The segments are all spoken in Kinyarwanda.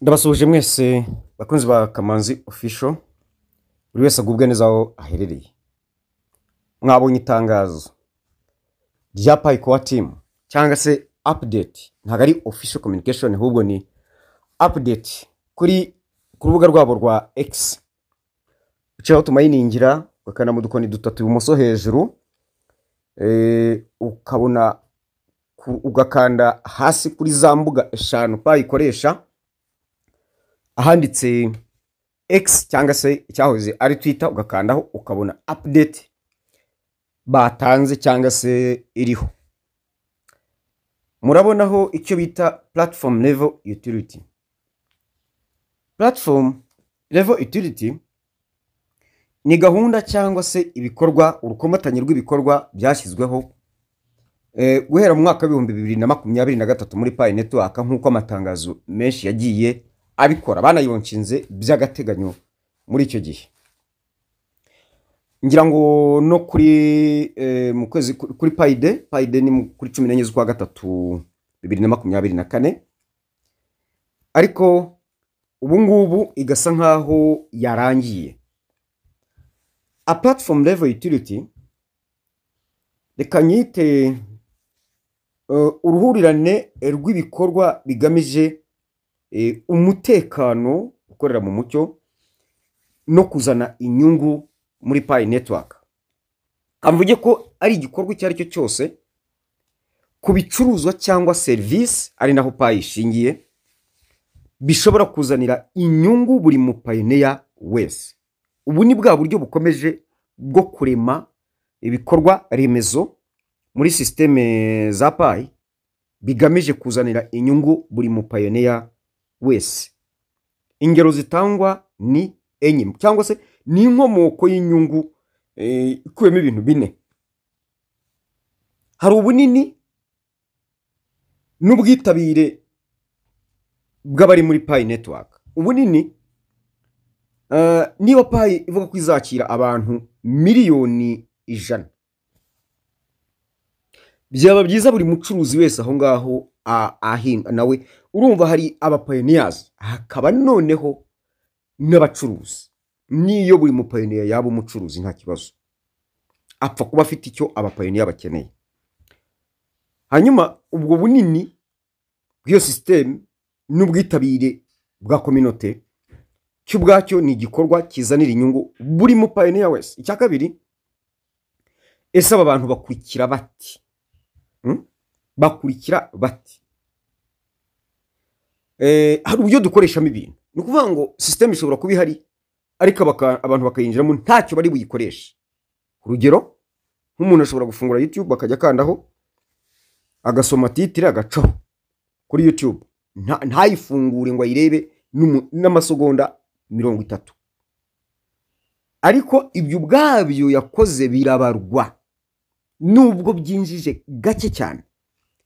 Ndabasuhuje mwese bakunzi ba Kamanzi Official, buri wese agubwe neza aho aherereye. Mwabonye itangazo rya Pi Core Team cyangwa se update, ntabwo ari official communication ahubwo ni update ku rubuga rwabo rwa X. Uciye aho tumayiningira, ugakanda mu dukoni dutatu ibumoso hejuru, ukabona ugakanda hasi kuri za mbuga eshanu Pi ikoresha, ahanditse X cyangwa se icyahoze ari Twitter, ugakandaho ukabona update batanze cyangwa se iriho. Murabonaho icyo bita platform level utility. Platform level utility ni gahunda cyangwa se ibikorwa, urukomatanye rw'ibikorwa byashyizweho guhera mu mwaka w'2023 muri Pi Network, nk'uko amatangazo menshi yagiye abikora, banayilaunchinze by'agateganyo muri icyo gihe. Ngira ngo no kuri mu kwezi kuri Pi Day, Pi Day ni kuri 14 z'ukwa gatatu 2024, ariko ubu ngubu igasa nkaho yarangiye. A platform level utility, reka nyite uruhurirane rw'ibikorwa bigamije umutekano, ukorera mu mucyo no kuzana inyungu muri Pi Network. Kamvuge ko ari igikorwa icyo ari cyo cyose ku bicuruzwa cyangwa serivisi, ari naho Pi ishingiye, bishobora kuzanira inyungu buri mupioneer wese. Ubu ni bwa buryo bukomeje bwo kurema ibikorwa remezo muri sisiteme za Pi bigamije kuzanira inyungu buri mupioneer wese. Ingero zitangwa ni enye, cyangwa se ni inkomoko y'inyungu ikubiyemo ibintu bine. Hari ubunini n'ubwitabire bw'abari muri Pi Network. Ubunini, niba Pi ivuga ko izakira abantu miliyoni 100, byaba byiza buri mucuruzi wese aho ngaho ahinga nawe. Urumva hari abapioneers, hakaba noneho n'abacuruzi. Niyo buri mupioneer yaba umucuruzi nta kibazo, apfa kuba afite icyo abapioneer bakeneye. Hanyuma ubwo bunini bw'iyo sisiteme n'ubwitabire bwa communauté cyo ubwacyo ni igikorwa kizanira inyungu buri mupioneer wese. Icya kabiri, ese aba bantu bakurikira bati? Bakurikira bati? Hari uburyo dukoreshamo ibintu. Ni ukuvuga ngo sisiteme ishobora kuba ihari, ariko abantu bakayinjiramo ntacyo bari buyikoreshe. Urugero, nk'umuntu ashobora gufungura YouTube, akajya akandaho agasoma titre agacaho kuri YouTube, ntayifungure ngo ayirebe n'amasegonda 30, ariko ibyo ubwabyo yakoze birabarwa nubwo byinjije gake cyane.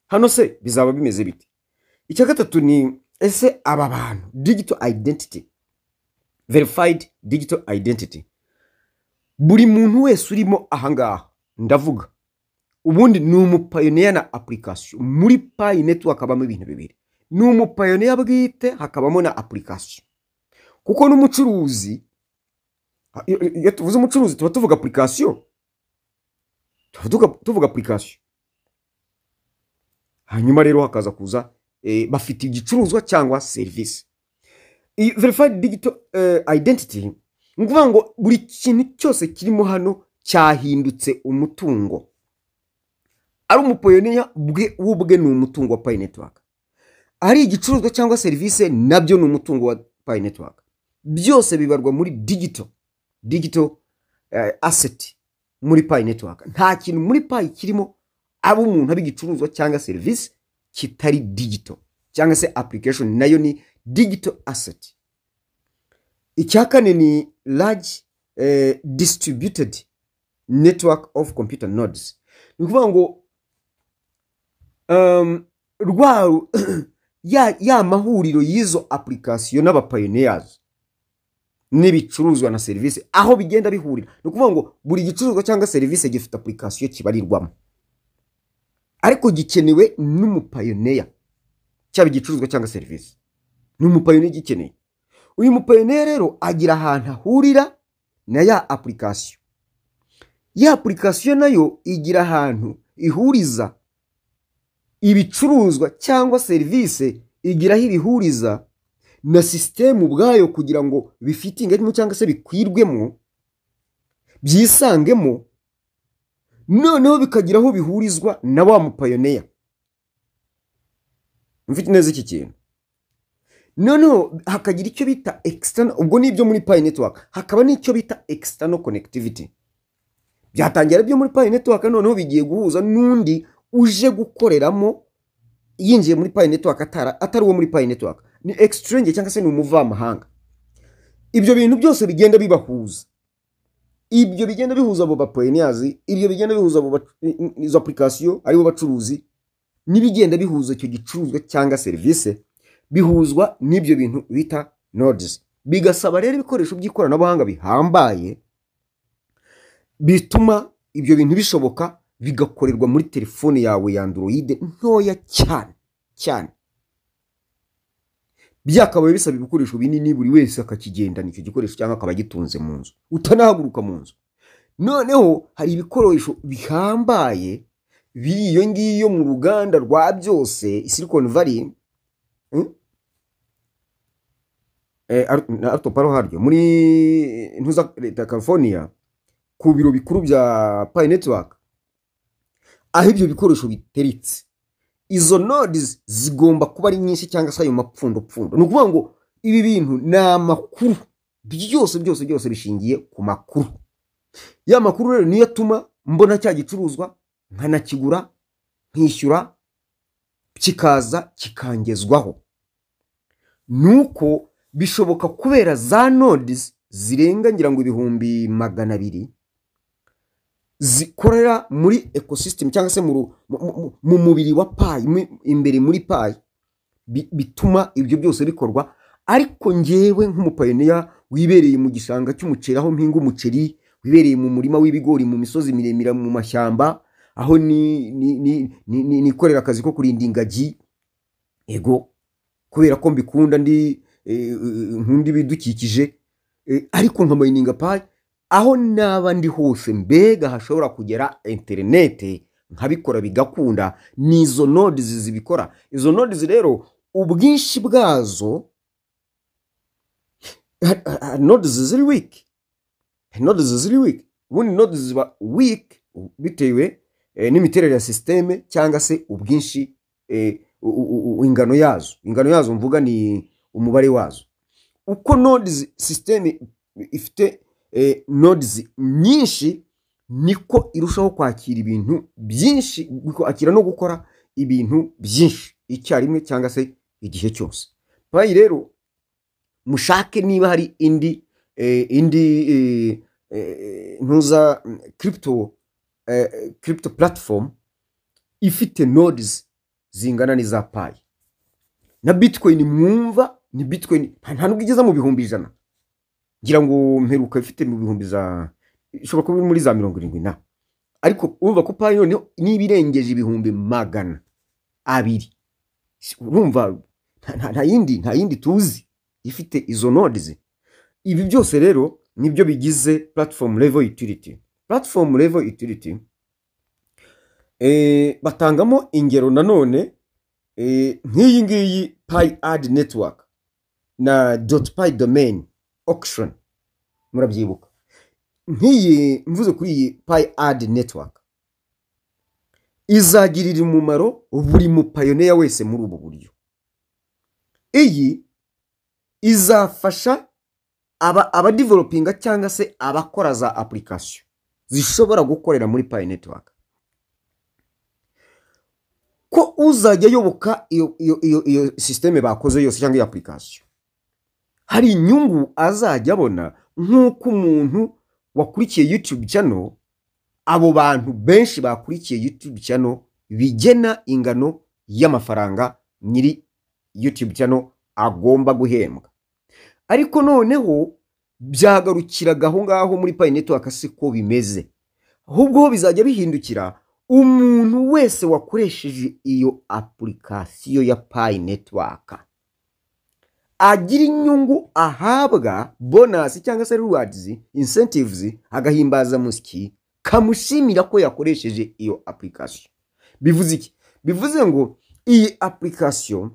Hano se bizaba bimeze bite? Icya gatatu ni ese aba bantu, digital identity, verified digital identity. Buri muntu wese urimo ahangaha, ndavuga ubundi ni umupioneer na application. Muri Pi Network habamo ibintu bibiri: ni umupioneer bwite, hakabamo na application, kuko n'umucuruzi, iyo tuvuze umucuruzi tuba tuvuga application, tuba tuvuga application. Hanyuma rero hakaza kuza bafite igicuruzwa cyangwa serivisi. Iyi verified digital identity ni ukuvuga ngo buri kintu cyose kirimo hano cyahindutse umutungo. Ari umupioneer bwe ubwe ni umutungo wa Pi Network, ari igicuruzwa cyangwa serivisi nabyo ni umutungo wa Pi Network. Byose bibarwa muri digital asset muri Pi Network. Nta kintu muri Pi kirimo, aba umuntu, aba igicuruzwa cyangwa serivisi, kitari digital, cyangwa se application nayo ni digital asset. Icya kane ni large distributed network of computer nodes. Ni ukuvuga ngo rwa ya mahuriro y'izo application n'abapioneers n'ibicuruzwa na serivisi, aho bigenda bihurira. Ni ukuvuga ngo buri gicuruzwa cyangwa serivisi gifite application kibarirwamo, ariko gikenewe n'umupioneer, cyaba igicuruzwa cyangwa serivisi. Ni umupioneer ugikeneye. Uyu mupioneer rero agira ahantu ahurira na ya application. Ya application nayo igira ahantu ihuriza ibicuruzwa cyangwa serivisi, igira aho ibihuriza na sisitemu ubwayo kugira ngo bifitingemo cyangwa se bikwirwemo, byisangemo, noneho bikagira aho bihurizwa na wa mupioneer. Mfite neza iki kintu. Noneho hakagira icyo bita external, ubwo ni ibyo muri Pi Network, hakaba n'icyo bita external connectivity. Byatangira byo muri Pi Network, noneho bigiye guhuza n'undi uje gukoreramo yinjiye muri Pi Network atari uwo muri Pi Network, ni exchange cyangwa se ni umuvamahanga. Ibyo bintu byose bigenda bibahuza, ibyo bigenda bihuza abo bapioneers, ibyo bigenda bihuza abo izo application aribo bacuruzi, n'ibigenda bihuza icyo gicuruzwa cyangwa serivisi, bihuzwa n'ibyo bintu bita nodes. Bigasaba rero ibikoresho by'ikoranabuhanga bihambaye bituma ibyo bintu bishoboka, bigakorerwa muri telefone yawe ya Android ntoya cyane cyane. Byakabaye bisaba ibikoresho binini, buri wese akakigendana icyo gikoresho cyangwa akaba agitunze mu nzu, utanahaguruka mu nzu. Noneho hari ibikoresho bihambaye biri iyo ngiyo mu ruganda rwa byose, Silicon Valley, na Alto Palo haryo muri ntuza leta ya California, ku biro bikuru bya Pi Network, aho ibyo bikoresho biteretse. Izo nodes zigomba kuba ari nyinshi cyangwa se ayo mapfundo pfundo. Ni ukuvuga ngo ibi bintu ni amakuru, byose byose byose bishingiye ku makuru. Ya makuru rero niyo atuma mbona cya gicuruzwa, nkanakigura, nkishyura, kikaza kikangezwaho. Nuko bishoboka kubera za nodes zirenga ngira ngo 200,000 zikorera muri ecosystem cyangwa se mu mubiri wa Pi, imbere muri Pi, bituma ibyo byose bikorwa. Ariko ngewe nk'umupioneer wibereye mu gishanga cy'umuceri aho mpinga umuceri, wibereye mu murima w'ibigori mu misozi miremire, mu mashyamba aho nikorera akazi ko kurinda ingagi, ego kubera ko mbikunda, ndi nkunda ibidukikije, ariko nkamininga Pi aho naba ndi hose, mbega hashobora kugera interinete, nkabikora bigakunda. Ni izo nodes zibikora. Izo nodes rero ubwinshi bwazo, nodes ziri weak, nodes ziri weak. Ubundi nodes ziba weak bitewe n'imiterere ya système cyangwa se ubwinshi, ingano yazo. Ingano yazo mvuga ni umubare wazo. Uko nodes système ifite nodes nyinshi, niko irushaho kwakira ibintu byinshi, kwakira no gukora ibintu byinshi icyarimwe cyangwa se igihe cyose. Pi rero mushake niba hari indi ntuza crypto platform ifite nodes zingana n'iza Pi. Na Bitcoin mwumva ni Bitcoin nta nubwo igeze mu 100,000, ngira ngo mperuka ifite mu bihumbi za, ishobora kuba iri muri za 70 na, ariko urumva ko Pi noneho niba irengeje 200,000, urumva nta yindi tuzi ifite izo nodes. Ibi byose rero nibyo bigize platform level utility. Platform level utility batangamo ingero nanone nk'iyi ngiyi Pi Ad Network na .pi domain auction, murabyibuka. Nk'iyi mvuze kuri iyi Pi Ad Network, izagirira umumaro buri mupioneer wese muri ubu buryo. Iyi izafasha abadevelopinga cyangwa se abakora za application zishobora gukorera muri Pi Network, ko uzajya ayoboka iyo système bakoze yose cyangwa iyo application, hari inyungu azajya abona, nk'uko umuntu wakurikiye YouTube channel, abo bantu benshi bakurikiye YouTube channel bigena ingano y'amafaranga nyiri YouTube channel agomba guhembwa. Ariko noneho byagarukiraga aho ngaho muri Pi Network, siko bimeze. Ahubwo ho bizajya bihindukira umuntu wese wakoresheje iyo application ya Pi Network. Agira inyungu ahabwa, bonus cyangwa se rewards, incentives, agahimbazamusyi kamushimira ko yakoresheje iyo application. Bivuze iki? Bivuze ngo iyi application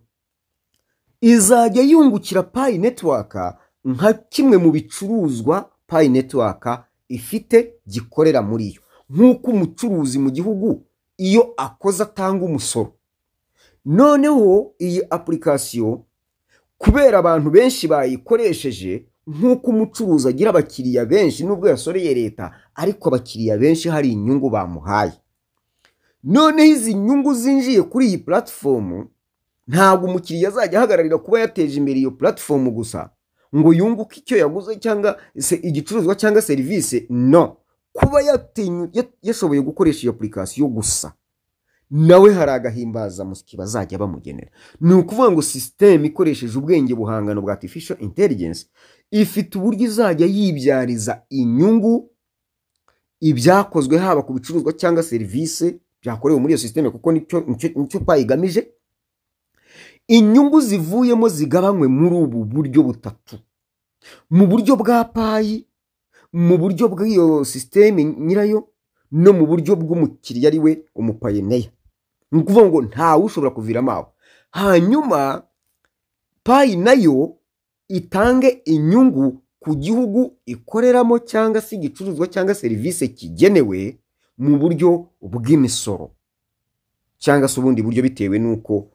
izajya yungukira Pi Network nka kimwe mu bicuruzwa Pi Network ifite gikorera muri yo, nk'uko umucuruzi mu gihugu iyo akoze atanga umusoro. Noneho iyi application, kubera abantu benshi bayikoresheje, nk'uko umucuruzi agira abakiriya benshi nubwo yasoreye leta, ariko abakiriya benshi hari inyungu bamuhaye. Noneho izi nyungu zinjiye kuri iyi platform, ntabwo umukiriya azajya ahagararira kuba yateje imbere iyo platform gusa ngo yunguke icyo yaguze cyangwa se igicuruzwa cyangwa serivisi. No kuba yashoboye gukoresha iyo application gusa, nawe hari agahimbazamusyi bazajya bamugenera. Ni ukuvuga ngo system ikoresheje ubwenge buhangano bwa artificial intelligence ifite uburyo izajya yibyariza inyungu ibyakozwe, haba ku bicuruzwa cyangwa serivisi byakorewe muri iyo system, kuko nicyo Pi igamije. Inyungu zivuyemo zigabanywe muri ubu buryo butatu: mu buryo bwa Pi, mu buryo bw'iyo system nyirayo, no mu buryo bw'umukiriya, ari we umupioneer. Ni ukuvuga ngo ntawe ushobora kuviramo aho. Hanyuma Pi nayo itange inyungu ku gihugu ikoreramo cyangwa se igicuruzwa cyangwa serivisi kigenewe, mu buryo bw'imisoro cyangwa se ubundi buryo, bitewe n'uko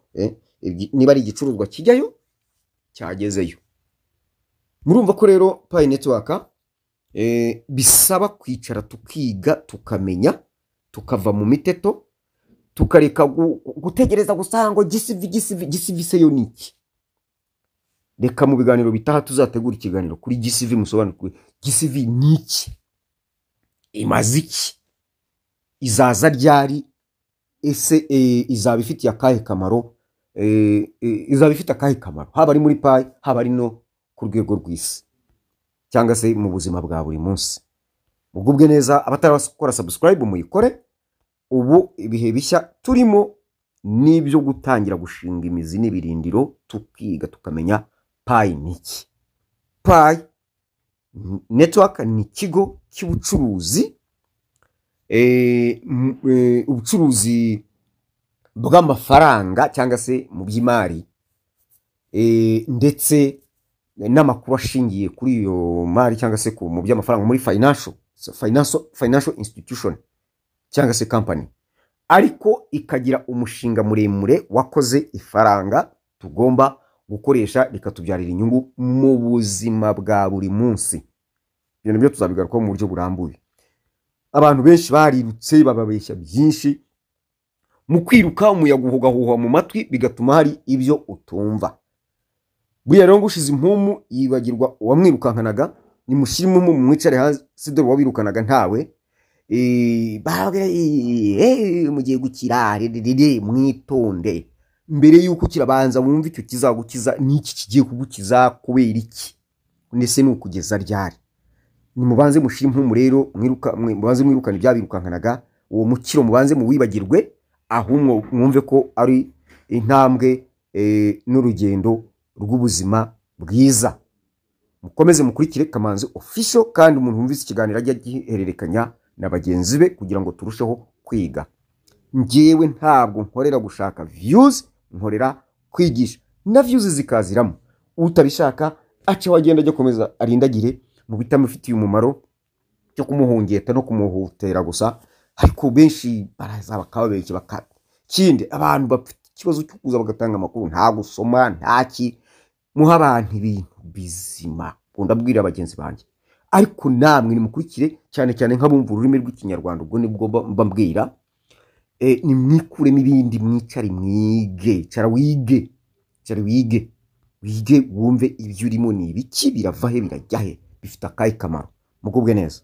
niba ari igicuruzwa kijyayo cyagezeyo. Murumva ko rero Pi Network bisaba kwicara tukiga, tukamenya, tukava mu miteto, tukareka gutegereza gusa ngo GCV, GCV, GCV. Se yo ni iki? Reka mu biganiro bitaha tuzategura ikiganiro kuri GCV, musobanukirwe GCV ni iki, imaze iki, izaza ryari, ese izaba ifitiye akahe kamaro, izaba ifite akahe kamaro, haba ari muri Pi, haba ari no ku rwego rw'isi cyangwa se mu buzima bwa buri munsi. Mugubwe neza. Abatarakora subscribe muyikore. Ubu ibihe bishya turimo n'ibyo gutangira gushinga imizi n'ibirindiro, tukiga, tukamenya Pi ni iki. Pi Network ni ikigo cy'ubucuruzi, ubucuruzi bw'amafaranga cyangwa se mu by'imari, ndetse n'amakuru ashingiye kuri iyo mari cyangwa se mu by'amafaranga, muri financial institution cyangwa se company, ariko ikagira umushinga muremure wakoze ifaranga tugomba gukoresha rikatubyarira inyungu mu buzima bwa buri munsi. Ibyo nabyo tuzabigarukaho mu buryo burambuye. Abantu benshi barirutse, bababeshya byinshi. Mu kwiruka, umuyaga ugahuha mu matwi, bigatuma hari ibyo utumva. Buriya rero ngo ushize impumu yibagirwa uwamwirukankanaga. Nimushyire impumu, mwicare hasi, dore uwabirukanaga ntawe. Barababwira, mugiye gukira rerere. Mwitonde. Mbere y'uko ukira, banza wumve icyo kizagukiza n'iki kigiye kugukiza, kubera iki, ndetse ni ukugeza ryari. Nimubanze mushire impumu rero, mwiruka, mubanze mwirukane ibyabirukankanaga. Uwo mukiro mubanze muwibagirwe, ahubwo mwumve ko ari intambwe n'urugendo rw'ubuzima bwiza. Mukomeze mukurikire Kamanzi Official, kandi umuntu wumvise ikiganiro ajya agihererekanya na bagenzi be kugira ngo turusheho kwiga. Njyewe ntabwo nkorera gushaka views, nkorera kwigisha, na views zikaziramo. Utabishaka ace wagenda, ajya akomeza arindagire mu bitamufitiye umumaro cyo kumuhungeta no kumuhutera gusa. Ariko benshi baraza bakababeshya baka kindi. Abantu bafite ikibazo cyo kuza bagatanga amakuru nta gusoma, nta ki. Muha abantu ibintu bizima. Ndabwira bagenzi banjye, ariko namwe nimukurikire, cyane cyane nk'abumva ururimi rw'Ikinyarwanda, ubwo nibwo mba mbwira. Nimwikuremo ibindi, mwicare mwige. Cara wige, cara wige, wige wumve ibyo urimo ni ibiki, birava he, birajya he, bifite akahe kamaro. Mugubwe neza.